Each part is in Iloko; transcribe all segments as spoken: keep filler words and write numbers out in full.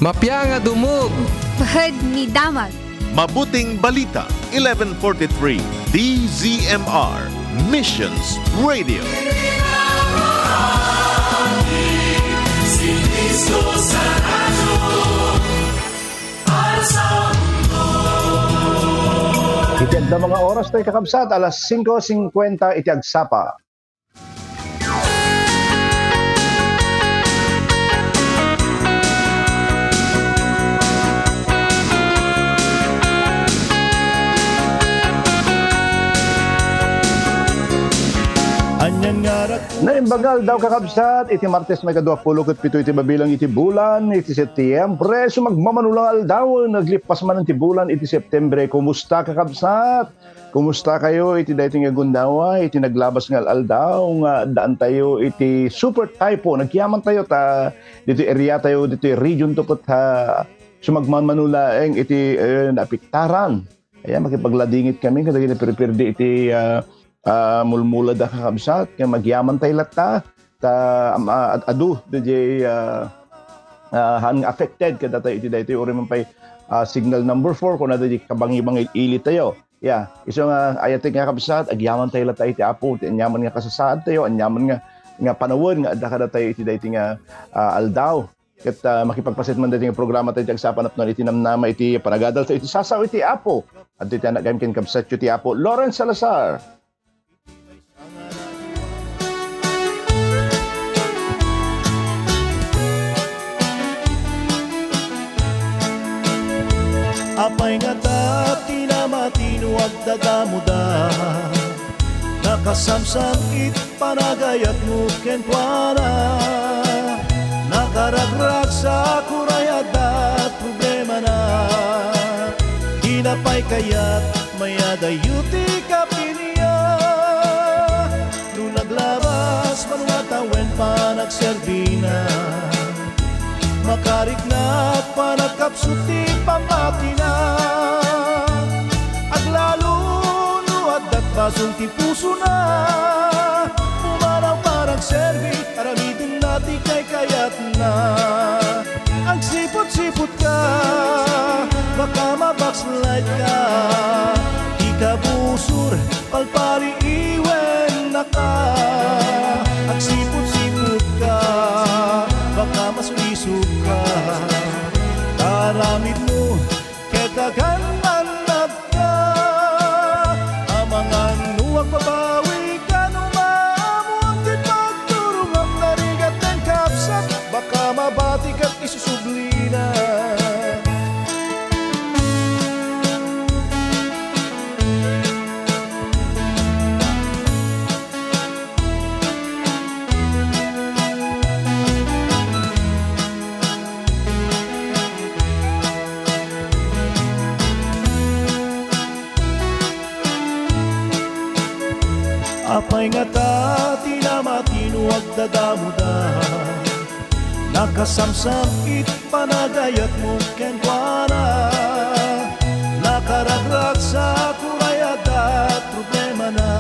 Mapia nga dumog. Pahad ni damag. Mabuting Balita, eleven forty-three, D Z M R, Missions Radio. Iti adda nga oras tayo, kakabsat, alas singko singkwenta iti agsapa. Anian nga rak- Naimbag nga aldaw, kakabsat, iti Martes, maikadua pulo ket pito iti babilang iti bulan iti Septiembre. Sumagmamano la nga aldaw, naglippas manen ti bulan iti Septiembre. Kumusta, kakabsat? Kumusta kayo iti daytoy nga gundaway, iti naglabas nga al-aldaw nga addaantayo iti super typhoon? Agyamantayo ta ditoy area tayo, ditoy region to ket ha sumagmamano laeng iti, eh, naapektaran. Ayan, makipagladingit kami kadagiti pirpirdi iti, ah, ah, mulmulad a kakabsat, nga agyamantayo latta, ta, am-, ah, ad-, adu, diay, ah, ah, han nga affected kadatayo iti daytoy, uray man pay, ah, signal number four, kuna diay kabangi-bangil ili tayo. Ya, isu nga, ayatek nga kabsat, agyamantayo latta iti Apo, ti aniaman nga kasasaadtayo, aniaman nga, nga panawen nga adda kadatayo iti daytoy nga, ah, aldaw. Ket, ah, makipagpaset man daytoy nga programa tayo iti agsapa napno iti namnama iti panagadal tayo iti sasao iti Apo. Adtoy ti anak ken kabsatyo ti Apo, Lawrence Salazar. Apay ngata ti namatino agdadamoda, nakasamsam iti panagayatmo kenkuana. Nakaragragsak uray adda problemana. Dina pay kayat mayadayo ti kapinia. No naglabas man nga tawen panagserbina, makarikna panagkapsut ti pammatina. Aglalo no adda basol ti pusona, pumanaw panagserbi, aramidenna ti kaykayatna. Agsiput-siputka, baka ma-backslide ka. Di ka busor, palpaliiwennaka. Agsiput-siputka, baka masulisog ka. Aramidmo ket agan-annadka. Amangan no agbabawi ka, no maammoan ti pagturongam, narigat ken kabsat, baka mabati ket isusublina. Apay ngata ti namatino agdadamoda, nakasamsam iti panagayatmo kenkuana. Nakaragragsak uray adda problemana.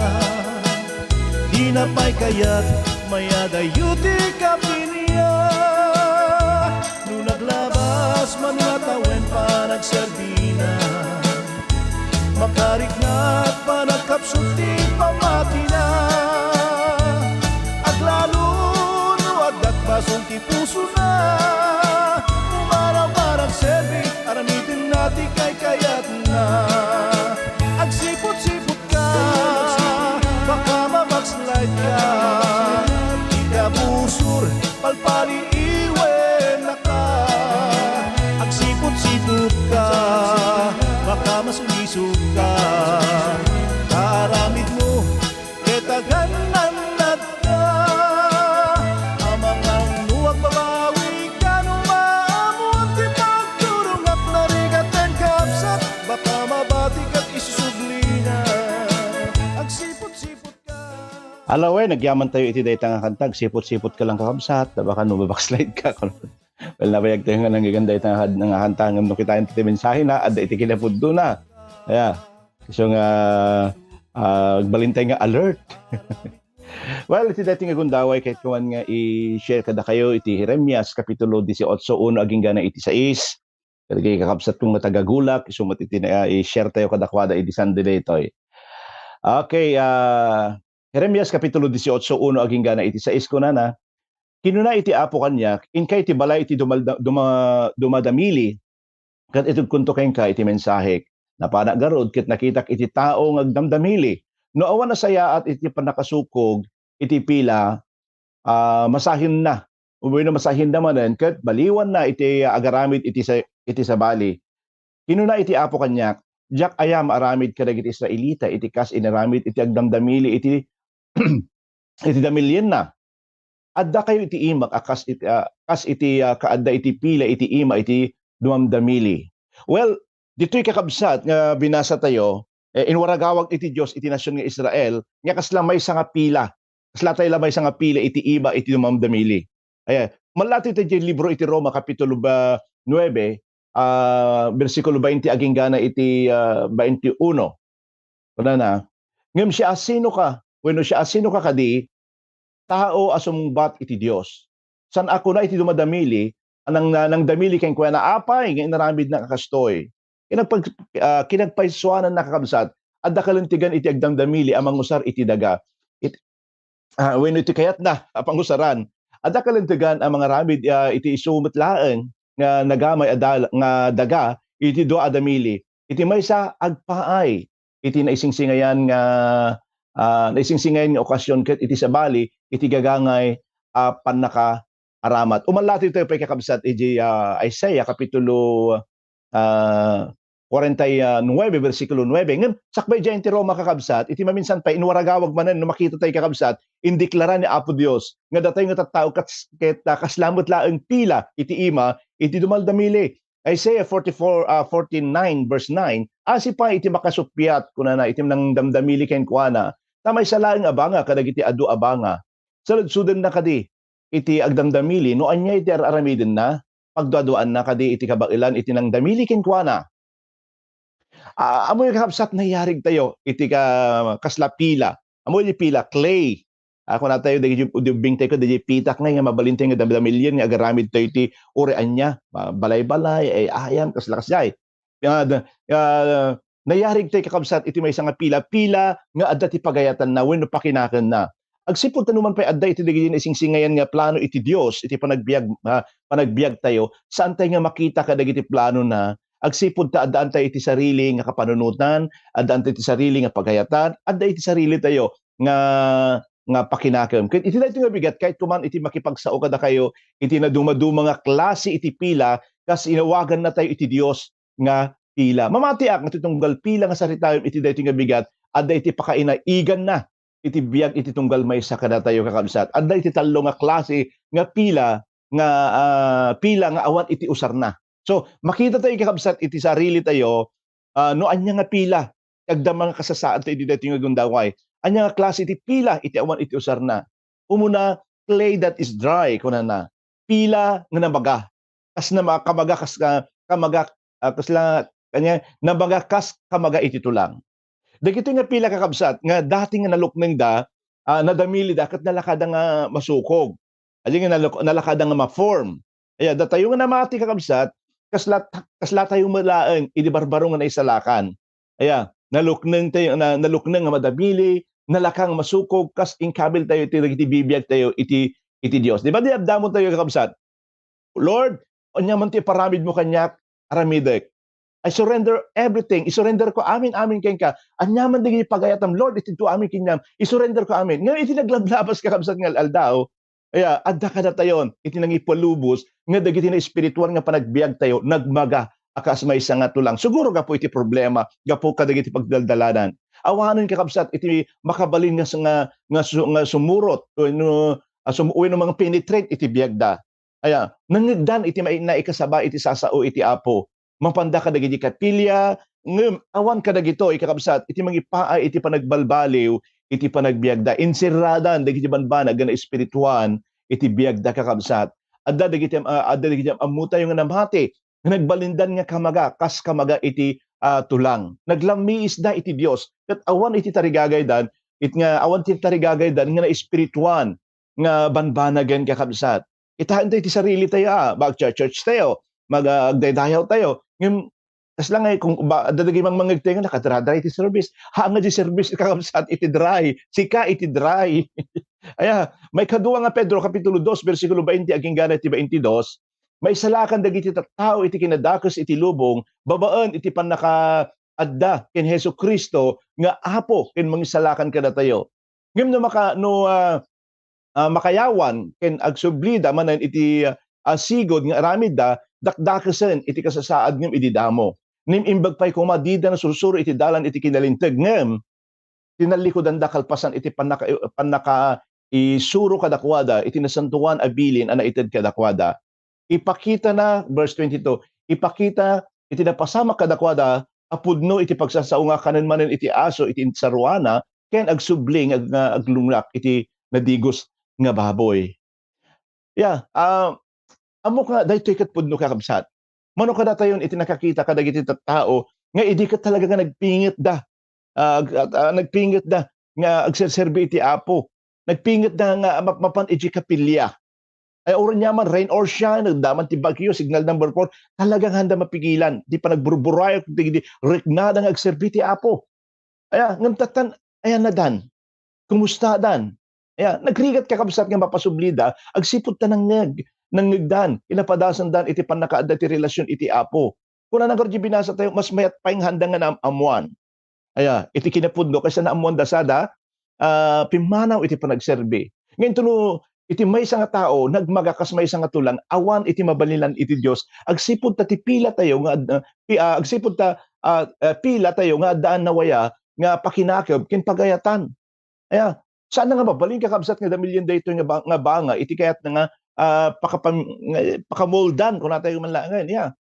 Dina pay kayat mayadayo ti kapinia. No naglabas man nga tawen panagserbina, makarikna panagkapsut ti pammatina. Aglalo no adda basol ti pusona, pumanaw panagserbi, aramidenna ti kaykayatna. Agsiput-siputka, baka ma-backslide ka. Di ka busor, palpaliiwennaka. Agsiput-siputka, baka masulisog ka. Aramidmo ket agan-annadka. Amangan no agbabawi ka, no maammoan ti pagturongak, narigat ken kabsat, baka mabati ket isusublina. Agsiput-siputka. Ala wen, agyamantayo iti dayta nga kanta, agsiput-siputka lang, kakabsat, ta baka no ma-backslide ka. Well, nabayag tayo nga nangyigan dayta nga, nga kanta, ngem no kitaen ti mensahena, adda iti kinapuddona. Aya, isu nga, ah, agbalin tayo nga alert. Well, iti daytoy nga gundaway, ket kuman nga i-share kadakayo iti Jeremias kapitulo dieciocho uno agingga na iti sais. Kadagiti kakabsatko nga taga-Gulak, isu met iti na, i-share tayo kadakuada idi Sunday daytoy. Okay, ah, Jeremias kapitulo dieciocho uno agingga na iti sais, kunana, "Kinuna iti Apo kaniak, 'Inkay ti balay iti dumalda-, duma-, dumadamili, ket itedkonto kenka iti mensahek.' Napanak garud ket nakitak iti tao nga agdamdamili. No awan a sayaat iti pannakasukog iti pila, ah, masahenna, wenno masahenna manen ket baliwanna iti agaramid iti sa-, iti sabali. Kinuna iti Apo kaniak, 'Diak aya maaramid kadagiti Israelita iti kas inaramid iti agdamdamili iti, iti damilienna? Addakayo iti imak a kas iti, ah, kas iti, ah, kaadda iti pila iti ima iti dumamdamili.'" Well, ditoy kakabsat nga binasa tayo, eh, inwaragawag iti Dios iti nasion nga Israel nga kasla maysa nga pila. Kasla tayo la maysa nga pila iti ima iti dumamdamili. Ayan. Malati iti libro iti Roma, kapitulo ba, nuebe, ah, bersikulo twenty agingga na iti, ah, twenty-uno. Kunana, "Ngem siasinoka, wenno siasinoka kadi, tao a sumungbat iti Dios? Saan a kuna iti dumadamili, a nang-, nangdamili kenkuana, apay nga inaramidna a kastoy?" Kinagpag-, ah, kinagpaysuananna, kakabsat, adda kalintegan iti agdamdamili a mangusar iti daga. It-, ah, wenno iti kayatna a pangusaran. Adda kalintegan a mangaramid, ah, iti isu met laeng nga nagamay a dal-, nga daga iti dua a damili. Iti maysa, agpaay iti naisingsingayan nga, ah, naisingsingayan nga okasyon ket iti sabali, iti gagangay a pannakaaramat. Umalati tayo pay, kakabsat, iti, ah, Isaiah kapitulo, ah, kuarenta y nuebe, bersikulo nuebe. Ngem sakbay diay iti Roma, kakabsat, iti maminsan pay, inwaragawag manen no makita tayo, kakabsat, indeklara ni Apo Dios nga datayo nga tattao kas-, ket, ah, kasla met laeng pila iti ima iti dumaldamili. Isaiah forty-four, ah, forty-nine, verse nine, "Asi pay iti makasuppiat," kunana, "iti nangdamdamili kenkuana, ta maysa laeng a banga kadagiti adu a banga. Saludsodenna kadi iti agdamdamili no ania iti ar-aramidenna, pagduaduaanna kadi iti kabaelan iti nangdamili kenkuana." Ah, ammoyo, kakabsat, nayarig tayo iti ka-, kasla pila. Ammoyo ti pila, clay. Ah, kunatayo, dagiti ubbing tayo, dagiti pitak nga, nga mabalin tayo nga damdamilien nga agaramid tayo iti uray ania, ah, balay-balay, ay-ayam, kasla kasdiay. Ah, da-, ah, nayarig tayo, kakabsat, iti maysa nga pila, pila nga adda ti pagayatanna wenno pakinakenna. Agsipud ta numan pay adda iti dagiti naisingsingayan nga plano iti Dios iti panagbiag, ah, panagbiag tayo, saan tayo nga makita kadagiti planona, agsipud ta addaan tayo iti sarili nga kapanunotan, addaan tayo iti sarili nga pagayatan, adda iti sarili tayo nga, nga pakinakem. Ket iti daytoy nga bigat, kayatko man iti makipagsao kadakayo iti nadumaduma nga klase iti pila, kas inawaganna tayo iti Dios nga pila. Mamatiak nga ti tunggal pila nga saritaem iti daytoy nga bigat, adda iti pakainaiganna iti biag iti tunggal maysa kadatayo, kakabsat. Adda iti tallo nga klase nga pila nga, ah, pila nga awan iti usarna. So, makita tayo, kakabsat, iti sarili tayo, ah, no ania nga pila ti agdama nga kasasaad tayo iti daytoy nga gundaway. Ania nga klase ti pila iti awan iti usarna? Umuna, clay that is dry, kunana. Pila nga namaga. Kas nama-, kamaga, kas ka-, kamaga, ah, kasla, kanya, namaga kas kamaga iti tulang. Dagitoy nga pila, kakabsat, nga dati nga naluknengda, ah, nadamilida ket nalakada nga masukog. Adi nga naluk-, nalakada nga ma-form. Aya, datayo nga namati, kakabsat, kasla, kasla tayo met laeng idi barbaro nga naisalakan. Aya, nalukneng tayo, na, nalukneng nga madamili, nalaka nga masukog, kas inkabil tayo iti dagiti bibiag tayo iti, iti Dios. Di ba, di adda mo tayo, kakabsat? "Lord, ania man ti iparamidmo kaniak, aramidek. I surrender everything. Isurrender ko amin, amin kenka. Ania man dagiti pagayatam, Lord, itedko amin kenka. Isurrender ko amin." Ngem iti naglablabas, kakabsat, nga al-aldaw, aya, adda kadatayon iti nangipalubos nga dagiti naespirituan nga panagbiag tayo nagmaga a kas maysa nga tulang. Siguro gapu iti problema, gapu kadagiti pagdaldalanan. Awanen, kakabsat, iti makabalin nga s-, nga, nga su-, nga sumurot wenno, ah, sum-, wenno mangpenetrate iti biagda. Aya, nangngegdan iti mai-, naikasaba iti sasao iti Apo. Mapanda kadagiti kapilya, ngem awan kadagitoy, kakabsat, iti mangipaay iti panagbalbaliw iti panagbiagda. Inserradan dagiti banbanag nga naespirituan iti biagda, kakabsat. Adda dagiti, ah, adda dagiti ammotayo nga namati nga nagbalindan nga kamaga, kas kamaga iti, ah, tulang. Naglammiisda iti Dios, ket awan iti tarigagaydan it nga awan ti tarigagaydan nga naespirituan nga banbanagen, kakabsat. Itaen tayo ti sarili tayo, ah, mag-church tayo, mag-, ah, agdaydayaw tayo. Ngem, kasla nga, kung ba, adda dagiti mangmangngeg tayo nga nakadra-dry ti service. Ha nga di service, kakabsat, iti dry. Sika iti dry. Aya, maikadua nga Pedro, Kapitulo dos, bersikulo bainte, agingga iti baintidos, maisalakan dagiti tattao iti kinadakes iti lubong babaen iti pannakaadda ken Jesu-Cristo nga Apo ken Mangisalakan kadatayo. Ngem no maka-, no, ah, ah, makayawan ken agsublida manen iti, ah, sigud nga aramidda, dakdakesen iti kasasaad ngem idi damo. Ngem imbag pay koma, dida nasursuro iti dalan iti kinalinteg, ngem tinallikudanda kalpasan iti pannaka-, pannakaisuro kadakuada iti nasantoan a bilin a naited kadakuada. Ipakitana, verse twenty-two, ipakita iti napasamak kadakuada a pudno iti pagsasao nga kanen manen iti aso iti insaruana ken agsubli nga ag-, nga aglungnak iti nadigos nga baboy. Ya, ah, ammok nga daytoy ket pudno, kakabsat. Mano kadatayon iti nakakita kadagiti tattao nga idi ket talaga nga nagpingetda, ah, ag-, at, ah, nagpingetda nga agserserbi iti Apo. Nagpingetda nga map-, mapan iti kapilya. Ay, uray niaman, rain or shine, nagdaman ti bagyo, signal number four, talagang handa mapigilan. Di pa nagburburayot, di, di, riknada nga agserbi ti Apo. Aya, ngem tattan, aya nadan. Kumusta dan? Aya, nagrigat, kakabsat, nga mapasublida, agsipud ta nangngeg, nangngegdan, inapadasandan iti pannakaadda ti relasyon iti Apo. Kuna na ngarud ti binasa tayo, mas mayat pay nga handa nga naam-ammuan. Aya, iti kinapudno, kaysa naammuan da sada, ah, pimmanaw iti panagserbi. Ngayon, tulo, iti maysa nga tao, nagmaga kas maysa nga tulang, awan iti mabalinan iti Dios, agsipud ta ti pila tayo nga ad-, ah, pi-, ah, agsipud ta, ah, ah, pila tayo nga addaan nawaya nga pakinakeb ken pagayatan. Aya, saan na nga mabalin, kakabsat, nga damilien daytoy nga ba-, nga banga iti kayat na nga, ah, pakapam-, nga, pakamoldan, kunatayo man laengen, ya.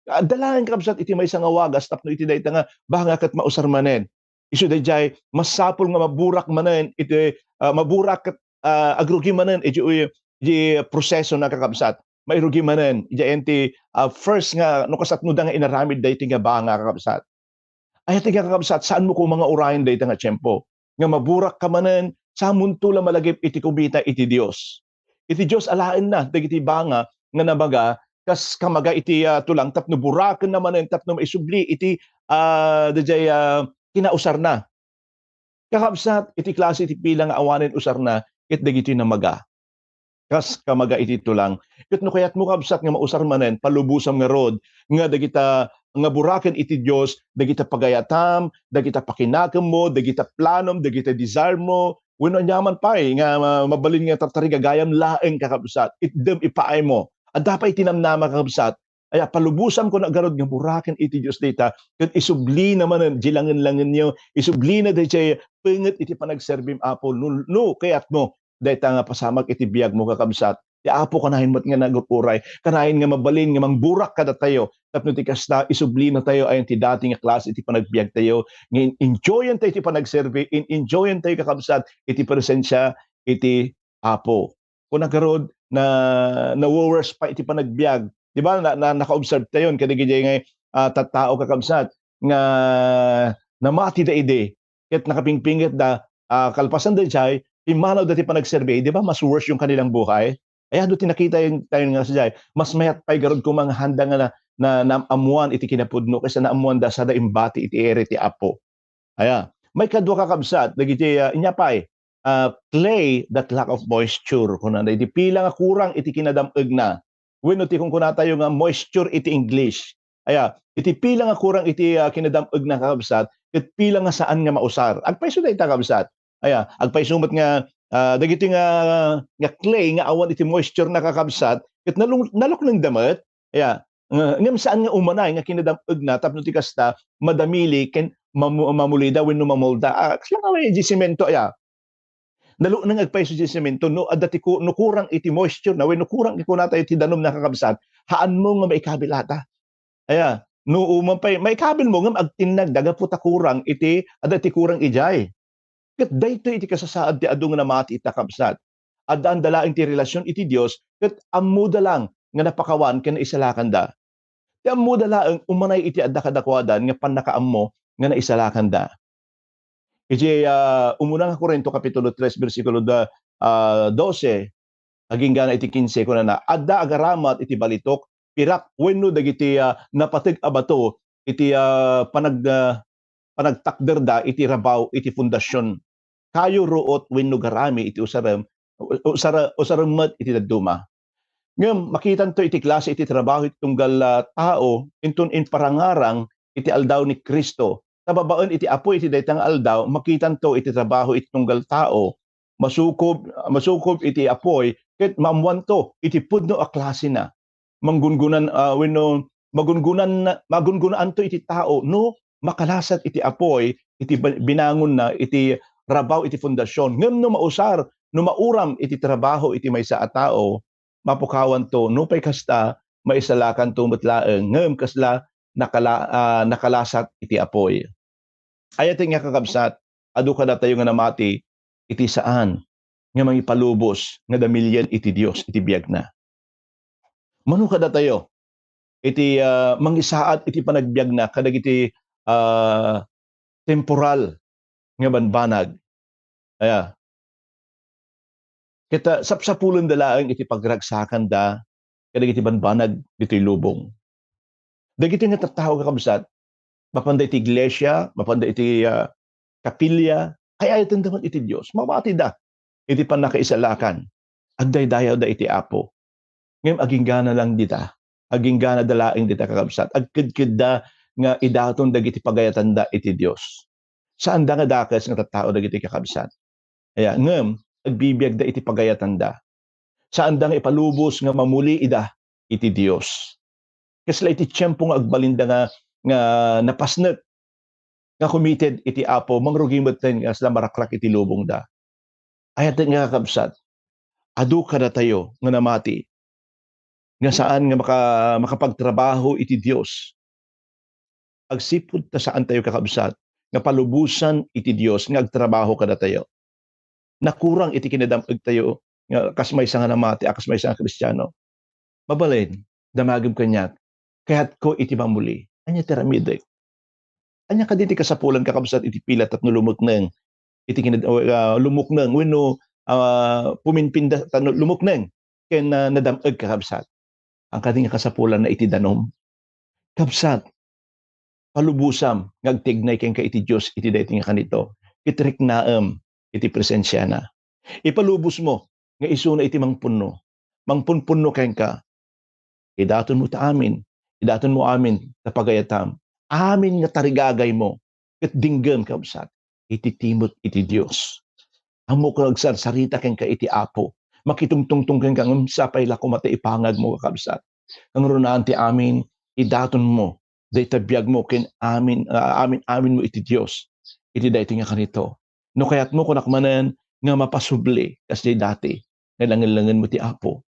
Adda laeng, kabsat, iti maysa nga wagas tapno iti dayta nga banga ket mausar manen. Isu daydiay, masapul nga maburak manen iti, ah, maburak ket, ah, agrugi manen iti, iti proseso na, kakabsat. Mairugi manen, idiay ti, ah, first nga no kasatnoda nga inaramid daytoy nga banga, kakabsat. Ay, iti nga, kakabsat, saanmo koma nga urayen dayta nga tiempo nga maburak ka manen, samonto la malagip iti kumita iti Dios. Iti Dios alaenna dagiti banga nga namaga kas kamaga iti, ah, tulang tapno burakenna manen tapno maisubli iti, ah, daydiay, ah, kinausarna. Kakabsat, iti klase iti pila nga awanen usarna ket dagitoy namaga. Kas kamaga iti tulang. Ket no kayatmo, kabsat, nga mausar manen, palubosam ngarud nga dagita nga buraken iti Dios, dagita pagayatam, dagita pakinakemmo, dagita planom, dagita desire mo, wenno aniaman pay nga ma-, mabalin nga tartarigagayam laeng, kakabsat, itdem ipaaymo. Adda pay ti namnama, kakabsat, aya, palubosam koma ngarud nga buraken iti Dios dayta, ket isublina manen di langen-langenyo, isublina daydiay penget iti panagserbim, Apo, no, no kayatmo, dayta nga pasamak iti biagmo, kakabsat. Ti Apo kanayon met nga nagur-uray, kanayon nga mabalin nga mangburak kadatayo, tapno ti kasta, isublina tayo ayan ti dati nga klase iti panagbiag tayo, nga in-, enjoyen tayo ti panagserbi, in-, enjoyen tayo, kakabsat, iti presensia iti Apo. Kuna garud, na, na-worse pa iti panagbiag. Di ba, na, na, naka-observe tayon kadagiti nga, ah, tattao, kakabsat, nga namati da idi. Ket nakapingpinget da, ah, kalpasan daydiay, pimmanaw da ti panagserbi, di ba, mas worse yung kanilang buhay? Ay, adu ti nakita yun, tayo nga sa jay, mas mayat pay garud koma nga handa nga na, na, naammuan iti kinapudno kaysa naammuan da sada imbati iti iri ti Apo. Aya, maikadua, kakabsat, dagiti, ah, inya pay, ah, clay that lack of moisture, kunana, iti pila nga kurang iti kinadam-egna. Wenno ti kunkunatayo nga moisture iti English. Aya, iti pila nga kurang iti, ah, kinadam-egna, kakabsat, ket pila nga saan nga mausar. Agpayso dayta, kabsat. Aya, agpayso met nga, ah, dagiti nga, nga clay nga awan iti moisture na, kakabsat, ket nalung-, naluknengda met. Aya, nga, ngem saan nga umanay nga kinadam-egna tapno ti kasta, madamili ken mamu-, mamulida wenno mamolda. Ah, kasla nga way di semento, aya. Nalukneng agpayso di semento, no, adda ti ku-, no kurang iti moisture na, wenno kurang, kunatayo, ti danum na, kakabsat, haanmo nga maikabil ata. Aya, no uman pay, maikabil mo, ngem agtinnag, da gapu ta kurang iti, adda ti kurang idiay. Ket daytoy iti kasasaad ti adu nga namati ita, kabsat. Addaanda laeng ti relasyon iti Dios, ket ammoda lang nga napakawan ken naisalakanda. Ti ammoda laeng umanay iti adda kadakuada nga pannakaammo nga naisalakanda. Iti, ah, umuna nga Corinto Kapitulo tres, bersikulo da, ah, dose, agingga na iti kinse, kunana, "Adda agaramat iti balitok, pirak wenno dagiti, ah, napateg a bato iti, ah, panag-, ah, panagtakderda iti rabaw iti fundasion. Kayo ruot wenno garami iti usarem, usara-, usarem met iti dadduma." Ngem makitanto iti klase iti trabaho iti tunggal, ah, tao inton imparangarang iti aldaw ni Cristo. Ta babaen iti apuy iti dayta nga aldaw, makitanto iti trabaho iti tunggal tao. Masukob, masukob iti apuy ket maammoanto iti pudno a klasena. Manggungunan, ah, wenno magungunan, magungunaanto iti tao no makalasat iti apuy iti ba-, binangonna iti rabaw iti fundasion. Ngem no mausar, no mauram iti trabaho iti maysa a tao, mapukawanto. Nupay kasta, maisalakanto met laeng, ngem kasla nakala-, ah, nakalasat iti apuy. Ayaten nga kakabsat, adu kadatayo nga namati iti saan nga mangipalubos nga damilien iti Dios iti biagna. Mano kadatayo iti, ah, mangisaad iti panagbiagna kadagiti, ah, temporal nga banbanag. Aya. Ket, ah, sapsapulenda laeng iti pagragsakanda kadagiti banbanag ditoy lubong. Dagiti nga tattao, kakabsat, mapanda iti iglesia, mapanda iti, ah, kapilya, ay-ayatenda met iti Dios. Mamatida iti pannakaisalakan. Agdaydayawda iti Apo. Ngem aginggana lang dita. Aginggana da laeng dita, kakabsat. Agkedkedda nga idaton dagiti pagayatanda iti Dios. Saanda nga dakes nga tattao dagiti kakabsat. Aya, ngem agbibiagda iti pagayatanda. Saanda nga ipalubos nga mamuli ida iti Dios. Kasla iti tiempo nga agbalinda nga, nga napasnek, nga committed iti Apo, mangrugi metten nga kasla marakrak iti lubongda. Ayaten nga kakabsat, adu kadatayo nga namati nga saan nga maka-, makapagtrabaho iti Dios. Agsipud ta saantayo, kakabsat, nga palubosan iti Dios nga agtrabaho kadatayo. Nakurang iti kinadam-egtayo nga kas maysa nga namati a kas maysa nga Kristiano. Mabalin, damagem kaniak, kayatko iti mamuli. Ania ti aramidek? Ania kadi ti kasapulan, kakabsat, iti pila tapno lumukneng iti kinad-, ah, lumukneng wenno, ah, puminpinda tapno lumukneng ken, ah, nadam-eg, kakabsat? Ang kadi nga kasapulanna iti danum. Kabsat, palubosam nga agtignay kenka iti Dios iti daytoy nga kanito, ket riknaem iti presensiana. Ipalubosmo nga isuna iti mangpunno. Mangpunpunno kenka. Idatonmo ta amin. Idatonmo amin ta pagayatam. Amin nga tarigagaymo ket dinggem, kabsat, iti timot iti Dios. Ammok nga agsarsarita kenka iti Apo. Makitungtungtong kenka ngem sapay la koma ti ipangagmo, kakabsat. Kangrunaan ti amin, idatonmo dayta biagmo ken amin, ah, amin-aminmo iti Dios iti daytoy nga kanito. No kayatmo, kunak manen, nga mapasubli kasdiay dati nga langenlangenmo ti Apo.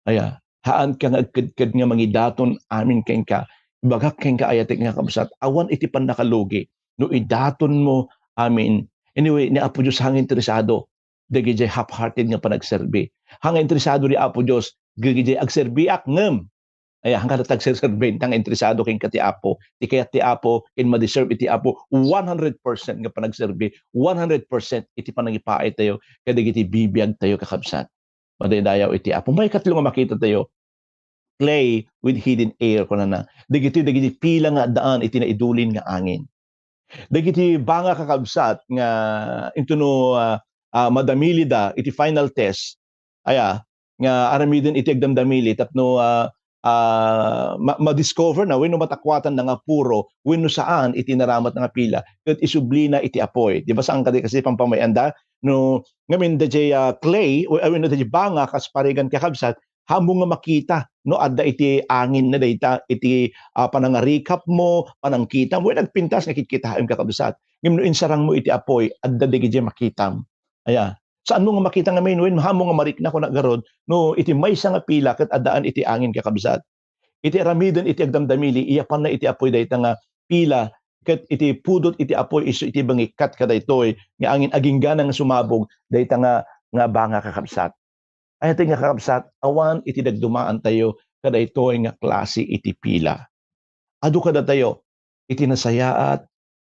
Aya, haanka nga agkedked nga mangidaton amin kenka. Ibagak kenka, ayatek nga kabsat, awan iti pannakalugi no idatonmo amin. Anyway, ni Apo Dios haan nga interesado dagidiay half-hearted nga panagserbi. Haan nga interesado ni Apo Dios dagidiay agserbiak ngem, aya, haan nga agserserbi, haan nga interesado kenka ti Apo. Ti kayat ti Apo ken madeserve iti Apo, one hundred percent nga panagserbi, one hundred percent iti panangipaaytayo kadagiti bibiagtayo, kakabsat. Madaydayaw iti Apo. Maikatlo nga makitatayo, clay with hidden air, kunana. Dagitoy dagiti pila nga addaan iti naidulin nga angin. Dagiti banga, kakabsat, nga intono, ah, ah, madamilida iti final test, aya, nga aramiden iti agdamdamili tapno, ah, ah, ma-, madiscover na wenno matakuatan na nga puro wenno saan iti naramat nga pila ket isublina iti apuy. Di ba, saan kadi kasi pampamay-anda? No, ngamin daydiay, ah, clay, we-, wenno daydiay banga kas parigan, kakabsat, haanmo nga makita no adda iti angin na dayta iti, ah, panangarikapmo, panangkitam. Wen, agpintas nga kitkitaem, kakabsat. Ngem no insarangmo iti apuy, adda dagiti makitam. Aya, saanmo nga makita ngamin, wen haanmo nga marikna, kuna garud, no iti maysa nga pila ket addaan iti angin, kakabsat. Iti aramiden iti agdamdamili, iyapanna iti apuy dayta nga pila, ket iti pudot iti apuy isu iti bangikkat kadaytoy nga angin, aginggana nga sumabog dayta nga, nga banga, kakabsat. Ayaten nga, kakabsat, awan iti dagdumaantayo kadaytoy nga klase iti pila. Adu kadatayo iti nasayaat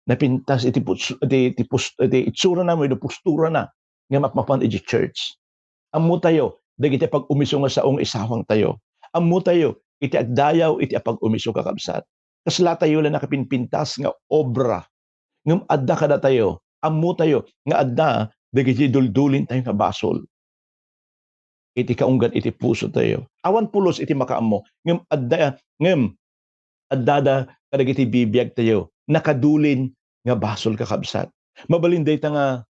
Napintas iti pus-, iti, iti pus-, iti itsurana wenno posturana nga mapmapan iti church. Ammotayo dagiti pag-umiso nga sao nga isawangtayo. Ammotayo iti agdayaw iti apag-umiso, kakabsat. Kaslatayo la nakapinpintas nga obra. Ngem adda kadatayo, ammotayo nga adda dagiti duldulintayo nga basol iti kaunggan iti pusotayo. Awan pulos iti makaammo, ngem adda, ngem addada kadagiti bibiagtayo, nakadulin nga basol, kakabsat. Mabalin dayta nga,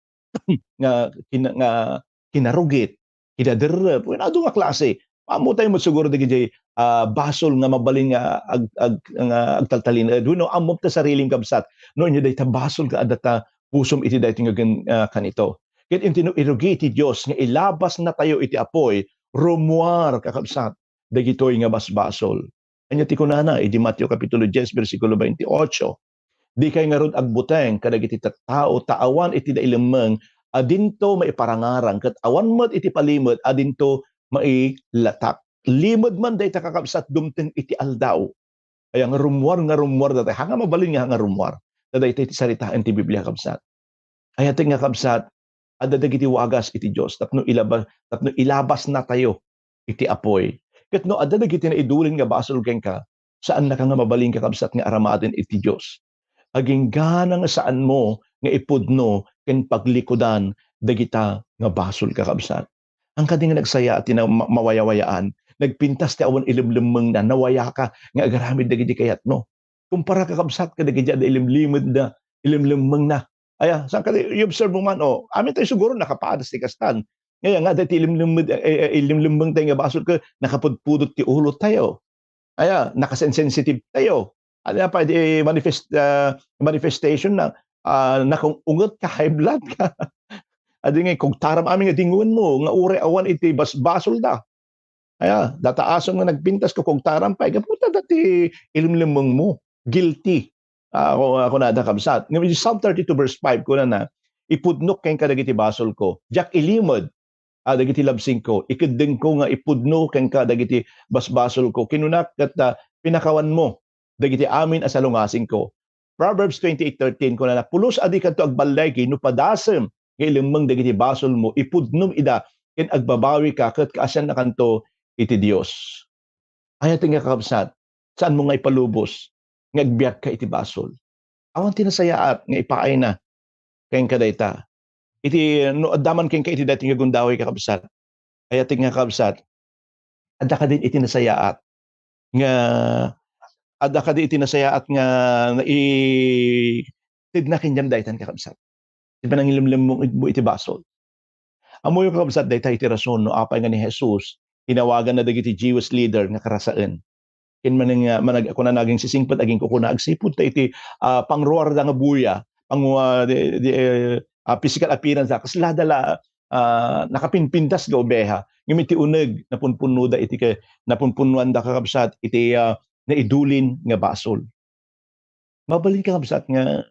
nga kina-, nga kinarugit, kinaderrep, wenno adu nga klase. Ammotayo met siguro dagiti, ah, basol nga mabalin nga ag-, ag-, nga agtaltalinaed. Wenno ammom ta sarilim, kabsat, no ania dayta basol nga adda ta pusom iti daytoy nga gen-, ah, kanito. Ket intino irugi ti Dios nga ilabasnatayo iti apuy, rummuar, kakabsat, dagitoy nga basbasol. Ania ti kunana idi Mateo Kapitulo dies, bersikulo veintiocho? Dikay ngarud agbuteng kadagiti tattao ta awan iti nailemmeng a dinto maiparangarang, ket awan met iti palimed a dinto mailatak. Limed man dayta, kakabsat, dumteng iti aldaw. Aya nga rummuar, nga rummuar dayta. Haan nga mabalin nga haan nga rummuar. Ta dayta iti saritaen ti Biblia, kabsat. Ayatek nga, kabsat, adda dagiti wagas iti Dios tapno ilaba-, tapno ilabasnatayo iti apuy. Ket no adda dagiti naidulin nga basol kenka, saannaka nga mabalin, kakabsat, nga aramaten iti Dios. Aginggana nga saanmo nga ipudno ken paglikudan dagita nga basol, kakabsat. Haan kadi nga nagsayaat ti na-, ma-, mawayawayaan, nagpintas ti awan ilemlemmengna, nawayaka nga agaramid dagiti kayatmo. Kumpara, kakabsat, kadagiti adda ilemlemedda, ilemlemmengna. Aya, saan kadi, i-observe mo man, o, amintayo siguro nakapadas ti kastan. Ngayon nga, dayta ilemlemmed-, eh, eh, ilemlemmengtayo nga basol ket nakapudpudot ti ulotayo. Aya, nakasensensitive tayo. Ania pay di manifest-, ah, manifestation na, ah, nakung-unget ka, high blood ka. Adi nga, kugtaram amin nga dingoenmo, nga uray awan iti basbasolda. Aya, dataasem nga nagpintas, kukugtaram pay, gapu ta dayta ilemlemmengmo. Guilty. Ah, ku-, ah, kunada, kabsat. Ngem iti Psalm thirty-two verse five, kunana, "Ipudnok kenka dagiti basolko. Diak ilimed, ah, dagiti labsingko. Ikeddengko nga ipudno kenka dagiti basbasolko. Kinunak ket, ah, pinakawanmo dagiti amin a salungasingko." Proverbs twenty-eight thirteen, kunana, "Pulos a dikadto agballigi no padasem nga ilemmeng dagiti basolmo, ipudnom ida ken agbabawika ket kaasiannakanto iti Dios." Ayatek nga, kakabsat, saanmo nga ipalubos nga agbiagka iti basol. Awan ti nasayaat nga ipaayna kenka dayta. Iti, no adda man kenka iti daytoy nga gundaway, kakabsat, ayatek nga, kakabsat, adda kadin iti nasayaat nga, adda kadi iti nasayaat nga naitedna kenka daytan, kakabsat? Ti panangilemlemmengmo iti basol. Ammoyo, kakabsat, dayta iti rason no apay nga ni Jesus, tinawaganna dagiti Jewish leader nga karasaen. Ken manang-, manag-, kunana, agingsisingpet, aginkukuna, agsipud ta iti, ah, pangruarda nga buya, pang-, ah, di, di, eh, ah, physical appearance da, kaslada la, ah, nakapinpintas nga obeha. Ngem iti uneg, napunpunnoda iti ke-, napunpunnoanda, kakabsat, iti, ah, naidulin nga basol. Mabalin, kakabsat, nga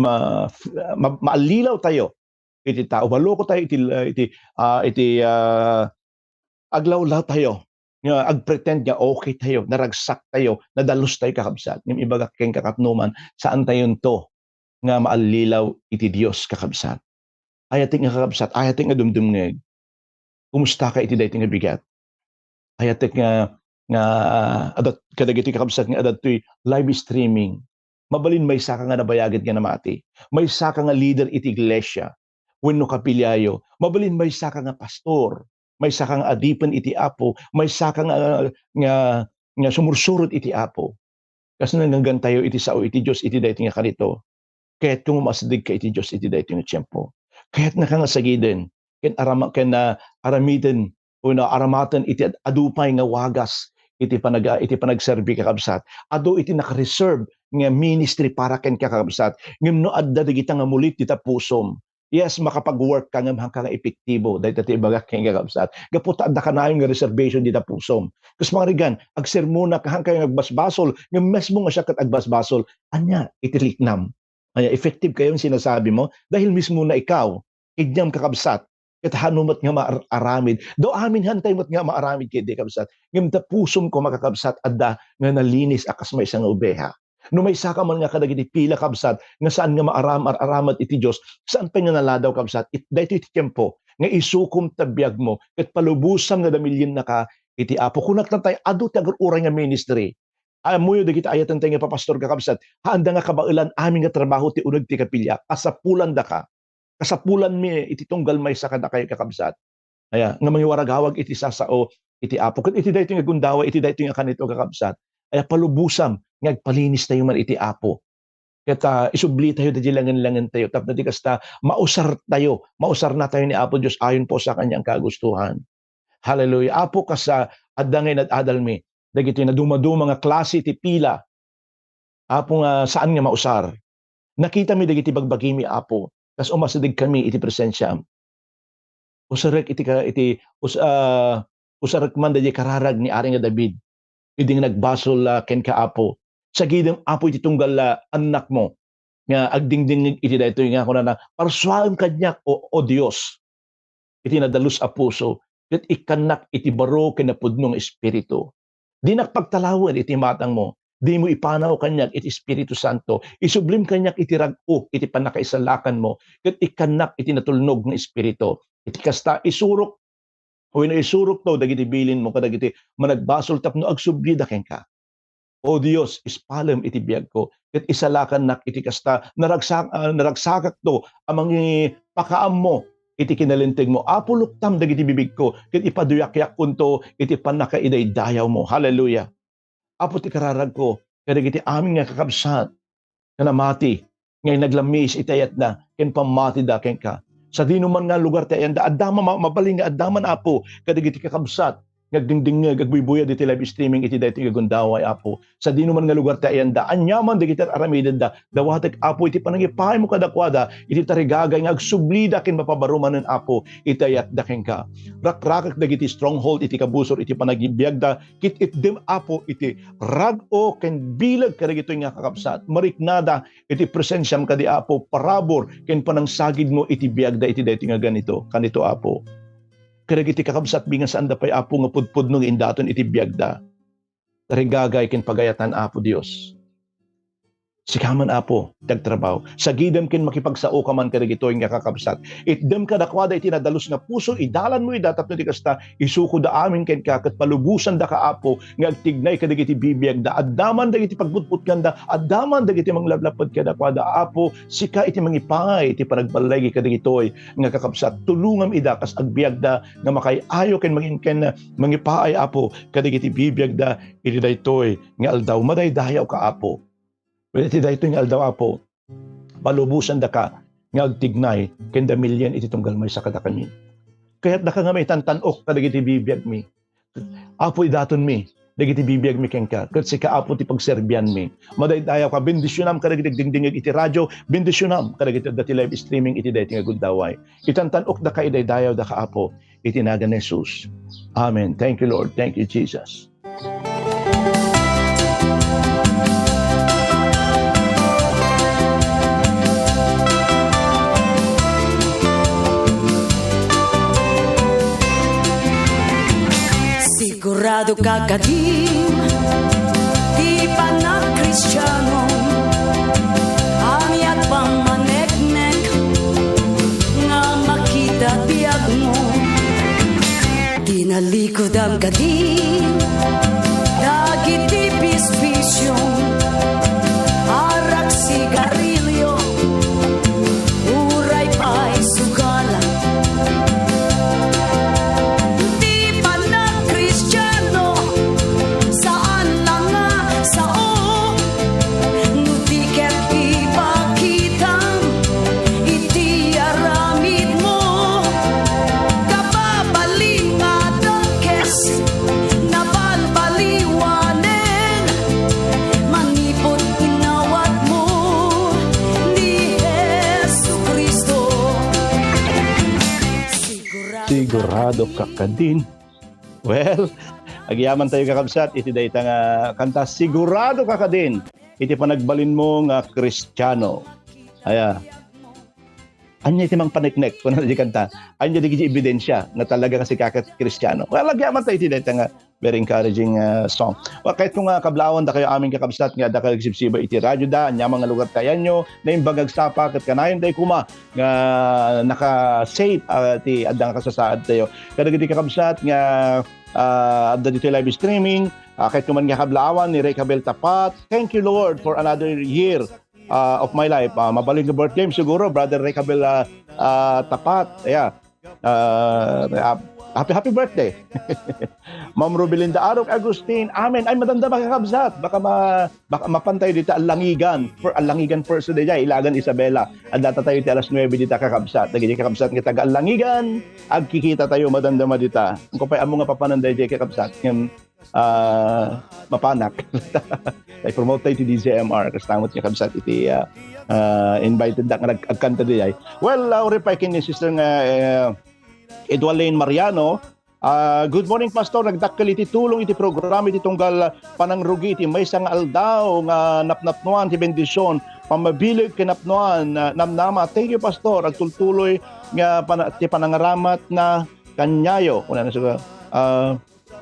ma-, ma-, maallilaw tayo iti tao. Maloko tayo iti, iti, ah, iti, ah, aglawlaw tayo nga agpretend nga okay tayo, naragsak tayo, nadalus tayo, kakabsat. Ngem ibagak kenka, ket no man, saan tayonto nga maallilaw iti Dios, kakabsat. Ayatek nga, kakabsat, ayatek nga dumdumngeg. Kumustaka iti daytoy nga bigat? Ayatek nga, nga adda kadagiti kakabsat nga adda ditoy live streaming. Mabalin maysaka nga nabayagen nga namati. Maysaka nga leader iti iglesia wenno kapiliayo. Mabalin maysaka nga pastor. Maysaka nga adipen iti Apo. Maysaka nga, nga, nga sumursurot iti Apo. Kas nanggantayo iti sao iti Dios iti daytoy nga karito, kayatko nga umasidegka iti Dios iti daytoy nga tiempo. Kayatnaka nga sagiden ken arama-, ken, ah, aramiden wenno aramaten iti ad-, adu pay nga wagas iti panaga-, iti panagserbi, kakabsat. Adu iti nakareserve nga ministry para kenka, kakabsat. Ngem no adda dagita nga mulit dita pusom, yes, makapag-work ka ngem haanka nga epektibo. Dayta ti ibagak kenka, kakabsat. Gapu ta adda kanayon nga reservation dita pusom. Kas pangarigan, agsermonak, haanka nga agbasbasol, ngem mismo nga siak ket agbasbasol. Ania iti riknam? Ania, effective kayo ang sinasabi mo? Dahil mismo na ikaw, kidnam, kakabsat, ket hano met nga maar-, aramid. Daw amin hantay met nga maaramid ket di, kabsat. Ngem ta pusom ko, makakabsat, adda nga nalinis a kas maysa nga obeha. No maysaka man nga kadagiti pila, kabsat, nga saan nga maaram-, ar-aramat iti Dios, saan pay nga naladaw, kabsat, it-, daytoy ti tiempo nga isukom ta biagmo, ket palubosam nga damiliennaka iti Apo. Kunak tatay, adu ti agur-uray nga ministry. Ammoyo dagiti ayatentayo nga papastor, kakabsat, haanda nga kabaelan amin nga trabaho ti uneg ti kapilya. Kasapulandaka. Kasapulanmi iti tunggal maysa kadakayo, kakabsat. Aya, nga mangiwaragawag iti sasao iti Apo. Ket iti daytoy nga gundaway, iti daytoy nga kanito, kakabsat. Aya, palubosam nga agpalinistayo man iti Apo. Ket, ah, isublitayo dagiti langen-langentayo tapno ti kasta, mausartayo, mausarnatayo ni Apo Dios ayon po sa kanyang kagustuhan. Hallelujah. Apo, kas, ah, adda nga inad-adalmi dagiti nadumaduma nga klase ti pila, Apo, nga saan nga mausar. Nakitami dagiti bagbagimi, Apo, kas umasidegkami iti presensiam. Usarek iti ka-, iti us-, ah, usarek man daydiay kararag ni Ari nga David, idi nga nagbasol, ah, kenka, Apo. Sagidem, Apo, iti tunggal, ah, annakmo nga agdingdingngeg iti daytoy nga kunana, "Parsuaem kaniak, O, O Dios, iti nadalus a puso, ket ikkannak iti baro ken napudno nga espiritu." Dinak pagtalawen iti matangmo. Dimo ipanaw kaniak iti Espiritu Santo. Isublim kaniak iti rag-o iti pannakaisalakanmo, ket ikkannak iti natulnog nga espiritu. Iti kasta, isurok wenno isurokto dagiti bilinmo kadagiti managbasol tapno agsublida kenka. O Dios, ispalem iti biagko, ket isalakannak iti kasta, naragsak-, ah, naragsakakto a mangipakaammo iti kinalintegmo. Apo, luktam dagiti bibigko, ket ipaduyakyakonto iti pannakaidaydayawmo. Hallelujah. Apo, ti kararagko kadagiti amin nga kakabsat nga namati, nga inaglammis iti ayatda ken pammatida kenka. Sadino man nga lugar ti ayanda, adda ma-, mabalin nga adda man, Apo, kadagiti kakabsat nga agdingdingngeg, agbuybuyad iti live streaming iti daytoy nga gundaway, Apo. Sadino man nga lugar ti ayanda, aniaman dagiti aramidenda, dawatek, Apo, iti panangipaaymo kadakuada iti tarigagay nga agsublida ken mapabaro manen, Apo, iti ayatda kenka. Rakrakek dagiti stronghold iti kabusor iti panagbiagda, kit-itdem, Apo, iti rag-o ken bileg kadagitoy nga kakabsat. Mariknada iti presensiam kadi, Apo, parabur ken panangsagidmo iti biagda iti daytoy nga ganito, kanito, Apo. Kadagiti kakabsatmi nga saanda pay, Apo, nga pudpudno nga indaton iti biagda. Tarigagay ken pagayatan, Apo Dios. Sika man, Apo, ti agtrabaho. Sagidem ken makipagsaoka man kadagitoy nga kakabsat. Itdem kadakuada iti nadalus nga puso, idalanmo ida tapno ti kasta, isukoda amin kenka ket palubosandaka, Apo, nga agtignay kadagiti bibiagda. Adda man dagiti pagbutbutnganda, adda man dagiti manglablaped kadakuada, Apo, sika iti mangipaay iti panagballigi kadagitoy nga kakabsat. Tulongam ida kas agbiagda nga makaay-ayo ken mangin-, ken mangipaay, Apo, kadagiti bibiagda iti daytoy nga aldaw. Madaydayawka, Apo. Wen iti daytoy nga aldaw, Apo, palubosandaka nga agtignay ken damilien iti tunggal maysa kadakami. Kayatdaka nga maitantan-ok kadagiti bibiagmi. Apo, idatonmi dagiti bibiagmi kenka, ket sika, Apo, ti pagserbianmi. Madaydayawka, bendisionam kadagiti agdingdingngeg iti radio, bendisionam kadagiti adda ti live streaming iti daytoy nga gundaway. Itantan-okdaka, idaydayawdaka, Apo, iti nagan ni Jesus. Amen. Thank you, Lord. Thank you, Jesus. Sigurado ka kadin ti panagkristiano, aniat pammaneknek nga makita ti agmo. Tinalikudam kadi dagiti bisbisio, arak, sigarilio, uray pay sugalan. Ti panagkristiano, saan a nga sao, no di ket ipakitam iti aramidmo. Kababalin nga dakes, nabalbaliwanen manipud inawatmo ni Jesu-Cristo. Sigurado ka kadin. Well, agyamankatayo, kakabsat, iti dayta nga kanta, sigurado ka kadin iti panagbalinmo nga Kristiano. Aya. Ania iti mangpaneknek, kuna di kanta. Ania dagiti ebidensia nga talaga nga sika ket Kristiano? Well, agyamantayo iti dayta nga Very encouraging, ah, song. Well, kayatko nga kablaawan dakayo amin, kakabsat, nga adda kayo agsibsiba iti radyo da, ania man nga lugar kayanyo, naimbag agsapa, ket kanayon tayo kuma nga naka-safe, ah, ti adda nga kasasaad tayo. Kadagiti kakabsat nga, ah, adda ditoy live streaming, ah, kayatko man nga kablaawan ni Recabel Tapat. Thank you, Lord, for another year, ah, of my life. Ah, mabalin nga birthday siguro, Brother Recabel, ah, ah, Tapat. Yeah. Ah, ah, happy, happy birthday. Ma'am Rubelinda Arok Agustin. Amen. Ay, madamdama, kakabsat. Baka ma-, baka mapan tayo dita, Alangigan. For Alangigan first today, ilagan Isabela. Adda tayo iti alas nuebe dita, kakabsat. Dagiti kakabsat nga taga Alangigan, agkikita tayo, madamdama dita. Ang kupay amo nga papanan daydi, kakabsat. Ngem, ah, mapanak. I-promote tayo ti D Z M R, kas tamot nga kabsat iti, ah, ah, invited da nga nag-, agkanta diay. Well, uh, uripay ken ni Sister nga, eh, Edwalyn Mariano. Ah, "Good morning, Pastor. Nagdakkel iti tulong iti programa iti tunggal panangrugi iti maysa nga aldaw nga napnapnuan ti bendision, pammabileg ken napnuan, ah, namnama. Thank you, Pastor. Agtultuloy nga pana-, ti panangaramat na kaniayo." Kuna na sa, ah,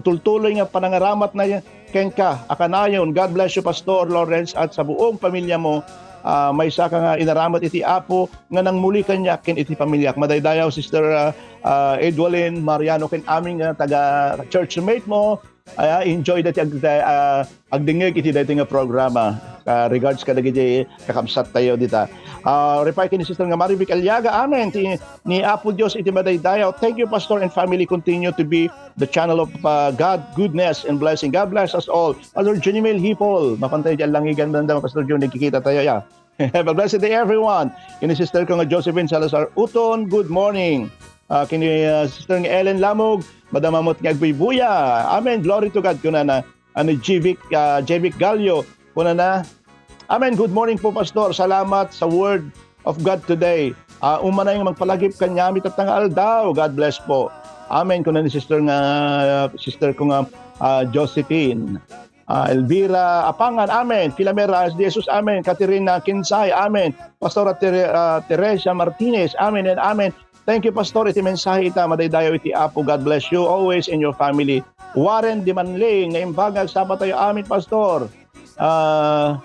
tultuloy nga panangaramat na kenka a kanayon. God bless you, Pastor Lawrence, at sa buong pamilya mo. Ah, maysa ka nga inaramat iti Apo nga nangmuli kaniak ken iti pamiliak. Madaydayaw, Sister, ah, ah, Edwalyn Mariano, ken amin nga taga churchmate mo. Ay, ah, enjoy dati ag-, ah, agdingeg iti daytoy nga programa. Ah, regards kadagiti kakabsat tayo dita. Ah, reply ken ni Sister nga Marivic Aliaga, amen. Ti, ni Apo Dios iti madaydayaw. Thank you, Pastor and family. Continue to be the channel of, uh, God, goodness, and blessing. God bless us all. Pastor Junimel Hipol, mapan tayo diay Alangigan, madamdama, Pastor Jun, nagkikita tayo, yeah. Have a blessed day, everyone. Kini sister ko nga Josephine Salazar Uton, good morning. Ah, kini, ah, sister nga Ellen Lamog, madamdama met nga agbuybuya. Amen. Glory to God, kunana. Ano, Jivic, ah, Jivic Gallo, kunana, "Amen. Good morning po, Pastor. Salamat sa word of God today. Ah, umanay nga magpalagip kaniami tatta nga aldaw. God bless po." Amen. Kuna ni sister nga, sister ko nga, ah, Josephine. Ah, Elvira Apangan, amen. Filamera S D Jesus, amen. Katerina Kinsay, amen. Pastora Tere-, ah, Teresia Martinez, amen and amen. Thank you, Pastor. Iti mensahe ita, madaydayaw iti Apo. God bless you always and your family. Warren Dimanling, naimbag nga agsapa tayo amin, Pastor. Ah,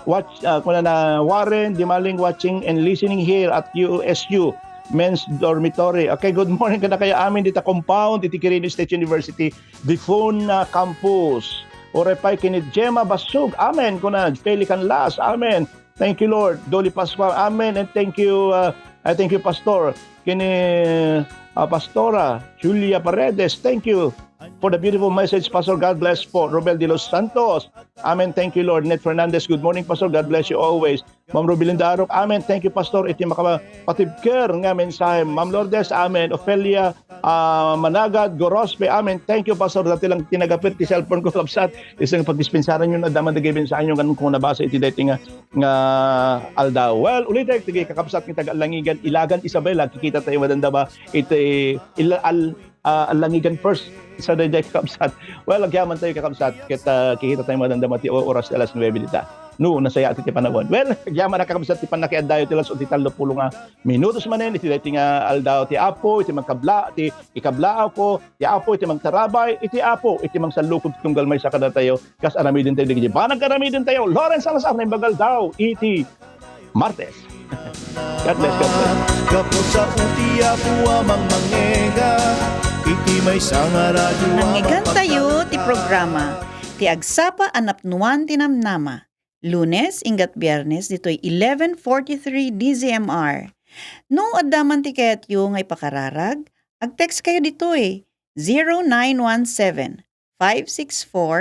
watch, ah, kuna na, Warren Dimaling watching and listening here at U S U Men's Dormitory. Okay, good morning kadakayo amin dita compound iti Quirino State University, Difuna Campus. Uray pay ken ni Gemma Basug. Amen. Kuna Pelican Las. Amen. Thank you, Lord. Dolly Pascual. Amen. And thank you, uh, I thank you, Pastor. Kini, uh, Pastora Julia Paredes. Thank you for the beautiful message, Pastor. God bless po. Robel de los Santos. Amen. Thank you, Lord. Ned Fernandez, good morning, Pastor. God bless you always. Ma'am Rubilinda Arok, amen. Thank you, Pastor. Iti makapatibker nga mensahe. Ma'am Lourdes, amen. Ofelia, ah, Managad, Gorospe, amen. Thank you, Pastor. Dati lang tinagapit ti cellphone ko, kabsat. Isang pagdispensaran yun, adda man dagay mensahe yun, kanun ko nabasa iti daytoy nga, nga aldaw. Well, ulit tayo, tigay kakabsat nga taga Langigan, Ilagan, Isabela, kikita tayo madamdama iti ila-, al-, ah, Alangigan first. Sa daydiay kakabsat. Well, agyaman tayo kakabsat. Ket, ah, kikita tayo madamdama ti oras ti alas nuebe dita. No, nasayaat ti panawen. Well, agyaman a kakabsat ti pannakiaddayo ti alas o ti tallo pulo nga minutos manen iti daytoy nga aldaw ti Apo, iti mangkabla-, ti ikablaawko, ti Apo iti mangtarabay, iti Apo iti mangsallukog ti tunggal maysa kadatayo. Kas aramiden tayo dagiti banag aramiden tayo. Lawrence Salazar, Naimbag nga Aldaw iti Martes. God bless, God bless. Gapu sa uti Apo a mangmangngegan iti maysa nga radyo a Nangngegtayo ti programa, Ti Agsapa a Napnuan ti Namnama, Lunes, inggat Biernes, ditoy eleven forty-three D Z M R. No adda man ti kayatyo nga ipakararag, ag-text kayo ditoy, zero nine one seven, five six four,